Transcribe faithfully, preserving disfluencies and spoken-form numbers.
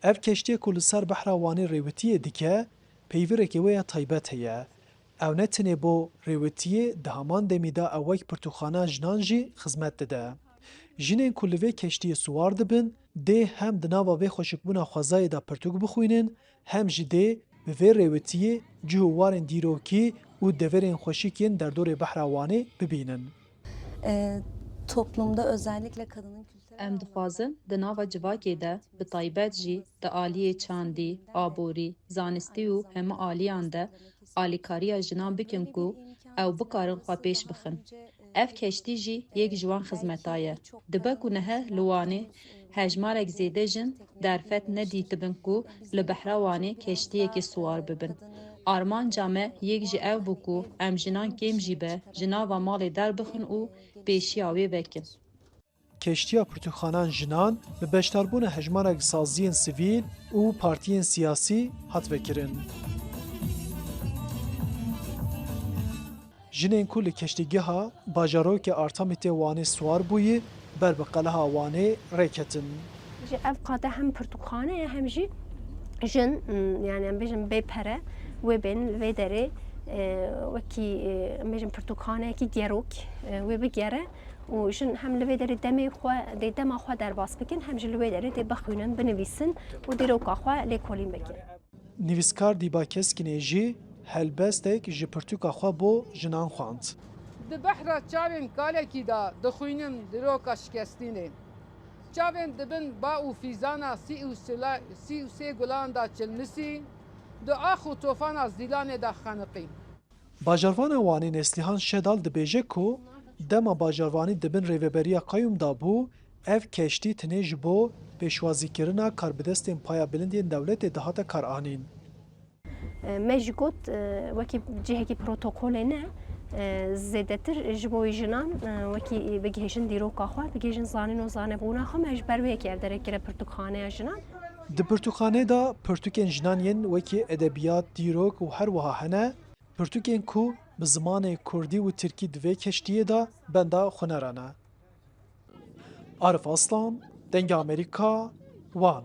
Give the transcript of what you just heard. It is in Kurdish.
Ev keştiyê ku li ser behra Wanê rêwitiyê dike, peyvirekê wê ya taybet heye. Ew ne tenê bo rêwitiyê, di heman demî de ew wek pirtûkxana jinan jî xizmet dide. Jinên ku li vê keştiyê siwar dibin, dê hem di nava vê xweşikbûna xwezayê de pirtûk bixwînin, hem jî dê bi vê rêwitiyê cih û warên dîrokî û deverên xweşik yên derdorê behra Wanê bibînin. E, toplumda özellikle kadının kültürel Em dixwazin di nava civakê de, bi taybet jî di aliyê çandî, aborî, zanistî û hemû aliyan de alîkariya jinan bikin ku ew bikarin xwe pêş bixin. Ev keştî jî yek ji wan xizmeta ye. Dibe ku niha li Wanê hejmarek zêde jin derfet nedîtibin ku li behra Wanê keştiyekê siwar bibin. Armanca me yek jî ev bû ku em jinan kêm jî be ji nava malê derbixin û pêşiya wê vekin. Keştiya pirtûkxanan jinan bi beşdarbûna hejmarek saziyên sivîl û partiyên siyasî hat vekirin. Jinên ku li keştîgeha bajarokê Artamitê Wanê siwar bûyî, ber bi Qeleha Wanê rêketin. Ji ev qate hem pirtûkxane ye hem jî jin, m, yani em bêjin bê pere wê bên li vê derê, e, wekî, e, em bêjin pirtûkxaneyekî gerok, e, wê bigere û jin hem li vê derê demê xwe, dê dema xwe derbas bikin, hem jî li wê derê dê bixwînin, binivîsin û dîroka xwe lêkolîn bikin. Nivîskar Dîba Keskinê jî helbestek ji pirtûka xwe bo jinan xwend. Di behra çavên kalekî de dixwînim dîroka şikestînê. Çavên dibin ba û fîzana sî û sila-, sî û sê gulan de çilmisî, di ax û tofana zîlanê de xeniqî. Bajarvana Wanê Neslihan Şedal dibêje ku dema bajarvanî di bin rêveberiya Qayûm de bû, ev keştî tenê ji bo pêşwazîkirina karbidestên paya bilind yên dewletê dihate karanîn. E, me jî got, e, wekî cihekî protokolê ne, e, zêdetir ji bo wî jinan, e, wekî bigihêjin dîroka xwe, bigihêjin zanîn û zanebûna xwe, me ji ber wê yekê ev derê kire pirtûkxaneya jinan. Di pirtûkxanê de pirtûkên jinan yên wekî edebiyat, dîrok û her wiha hene. Pirtûkên ku bi zimanê kurdî û tirkî di vê keştiyê de benda hunera ne. Arif Aslan, Dengê Amerîka, Wan.